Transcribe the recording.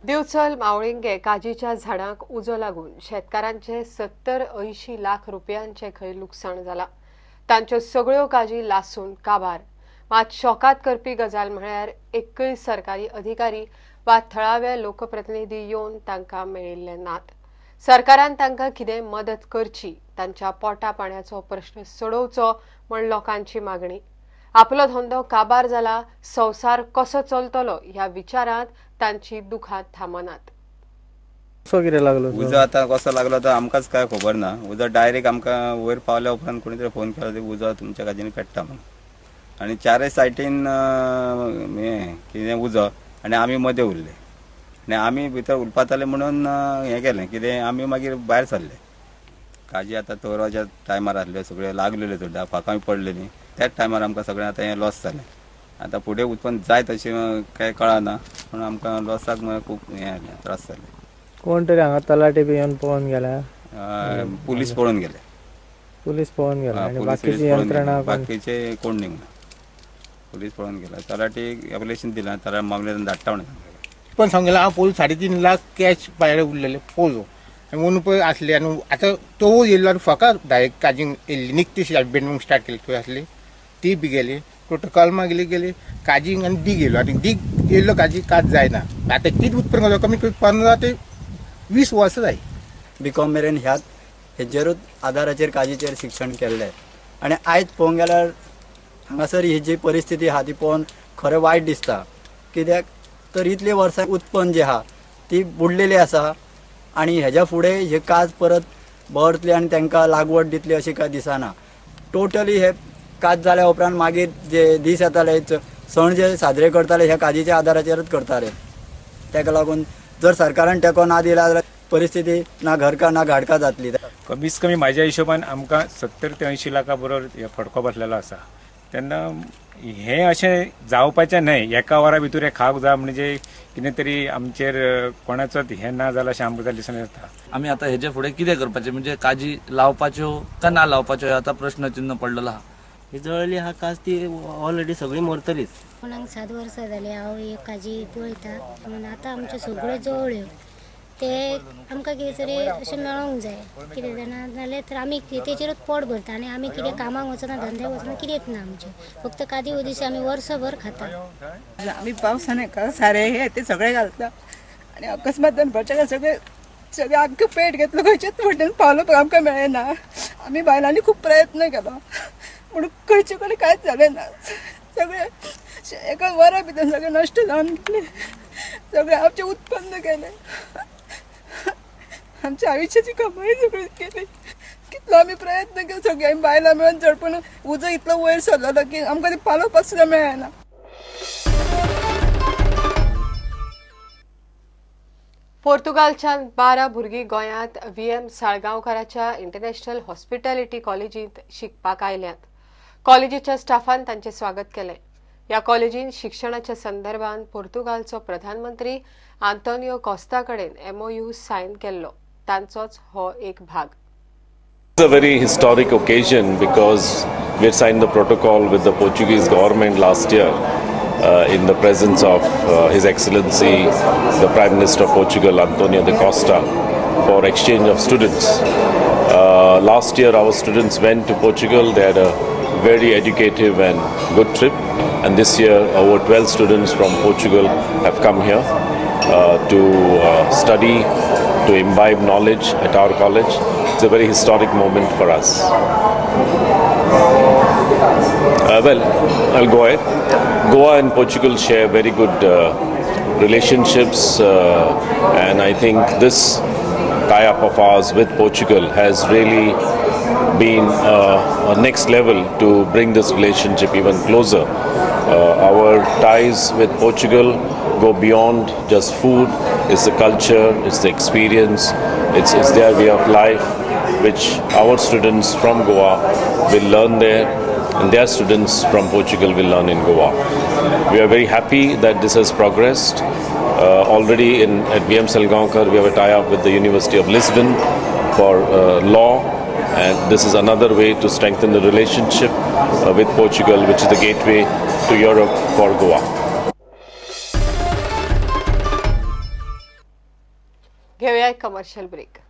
दिवचल मावळिंगे काजीच्या झाडांक उजो लागून शेतकारांचे 70-80 लाख रुपयांचे खंय लुकसाण जाला। तांच्यो सगळ्यो काजी लासून काबार। मात शॉकात करपी गजाल म्हळ्यार एकय सरकारी अधिकारी वा थळावे लोकप्रतिनिधी येवन तांकां मेळिल्ले नात। सरकारान तांकां कितें मदत करची, तांच्या पोटा पाण्याचो प्रश्न सोडोवचो म्हण लोकांची मागणी। आपलो धंदो काबार जाला, संवसार कसो चलतलो ह्या विचारांत तांची दुखां थांबनात। उजो आतां कसो लागलो तो आमकांच काय खबर ना। उजो डायरेक्ट आमकां वयर पावल्या उपरांत कोणी तरी फोन केलो उजो तुमच्या काजीन पेट्टा म्हणून, आनी चारय सायडीन हें कितें उजो आनी आमी मदें उरले आनी आमी भितर उरपाताले म्हणून हें केलें कितें आमी मागीर भायर सरले। काजी आतां तोराच्या टायमार आसल्यो, सगळ्यो लागलेल्यो थोड्यो फाकां पडलेलीं, त्याच टायमार आमकां सगळें आतां हें लॉस जालें। आतां फुडें उत्पन्न जाय तशें कांय कळना, पूण आमकां लॉसाक खूब हें जालें, त्रास जाले। कोण तरी हांगा तलाटे बी येवन पळोवन गेल्या, पुलीस पळोवन गेले, पुलीस पळोवन गेले आनी बाकीची यंत्रणा बाकीचे कोण निघना, पुलीस पळोवन गेला। तलाठी एप्लिकेशन दिलां, तलाठी मागले धाडटा म्हणून सांगलें। पण सांगलें हांव पोल 3.5 लाख कॅश भायर उरलेले पोलो आनी पळय आसले आनी आतां तो येयलो आनी फकत डायरेक्ट काजींक येयल्ली निकतीच बेणूंक स्टार्ट केली थंय आसली ती बी गेली, टोटल कलमां गेली गेली काजींक आनी दीग येयलो आनी दीग येयल्लो काजी काज जायना। आतां तीच उत्पन्न करता कमी कमी 15 ते 20 वर्सां जाय। बीकॉम मेरेन ह्याच हेजेरूच आदाराचेर काजीचेर शिक्षण केल्लें आनी आयज पळोवंक गेल्यार हांगासर ही जी परिस्थिती आहा ती पळोवन खरें वायट दिसता। कित्याक तर इतली वर्सां उत्पन्न जी आहा ती बुडलेली आसा आनी हेज्या फुडें ही काज परत बरतली आनी तांकां लागवड दितली अशी काय दिसना। टोटली हे काज जाल्या उपरांत मागीर जे दीस येताले सण जे साजरे करताले ह्या काजीच्या आदाराचेरच करताले। ताका लागून जर सरकारान तेंको ना दिला जाल्यार परिस्थिती ना घरका ना घाडका जातली। कमीत कमी म्हाज्या हिशोबान आमकां 70 ते 80 लाखा बरोबर फटको बसलेलो आसा। तेन्ना हें अशें जावपाचें न्हय, एका वरा भितर हें खावंक जाय म्हणजे कितें तरी आमचेर कोणाचोच हें ना जालां अशें आमकां दिसून येता। आमी आतां हेजे फुडें कितें करपाचें, म्हणजे काजी लावपाच्यो काय ना लावपाच्यो हें आतां प्रश्नचिन्न पडलेलो आहा। ही जळली आहा काज ती ऑलरेडी सगळी मरतलीच। कोणाक 7 वर्सां जालीं हांव एक काजी पळयता म्हणून आतां आमच्यो सगळ्यो जळ्यो ते आमकां कितें तरी अशें मेळोंक जाय कितें जाणा, नाल्यार तर आमी तेचेरूच पोट भरता आनी आमी कितें कामाक वचना, धंद्याक वचना, कितेंच ना आमचें, फक्त काजी उदिशी आमी वर्सभर खाता। आमी पावसान हेका सारें हें तें सगळें घालता आनी अकस्मात दनपारच्या सगळें सगळें आख्खें पेट घेतलो, खंयचेच वटेन पावलो आमकां मेळना। आमी बायलांनी खूब प्रयत्न केलो पूण खंयचे कडेन कांयच जालें ना, सगळें एका वरा भितर सगळें नश्ट जावन गेलें, सगळें आमचें उत्पन्न गेलें, आमच्या आयुश्याची कमाई सगळी केली। कितलो आमी प्रयत्न केलो सगळीं आमी बायलां मेळून चड, पूण उजो इतलो वयर सरलेलो की आमकां ते पालोवपाक सुद्दां मेळना। पोर्तुगालच्यान 12 भुरगीं गोंयांत VM साळगांवकाराच्या इंटरनॅशनल हॉस्पिटॅलिटी कॉलेजींत शिकपाक आयल्यात। कॉलेजीच्या स्टाफान तांचें स्वागत केलें। ह्या कॉलेजीन शिक्षणाच्या संदर्भात पोर्तुगालचो प्रधानमंत्री आंतोनियो कॉस्ता कडेन MOU sign केल्लो, तांचोच हो एक भाग। It's a very historic occasion because we had signed the protocol with the Portuguese government last year in the presence of His Excellency the Prime Minister of Portugal, Antonio de Costa, for exchange of students. Last year our students went to Portugal. They had a very educative and good trip, and this year over 12 students from Portugal have come here to study, to imbibe knowledge at our college. It's a very historic moment for us. Well, I'll go ahead. Goa and Portugal share very good relationships, and I think this tie-up of ours with Portugal has really been a next level to bring this relationship even closer. Our ties with Portugal go beyond just food. It's the culture, it's the experience, it's their way of life, which our students from Goa will learn there, and their students from Portugal will learn in Goa. We are very happy that this has progressed. Already at VM Salgaonkar, we have a tie-up with the University of Lisbon for law, and this is another way to strengthen the relationship with Portugal, which is the gateway to Europe for Goa. घेवया एक commercial break.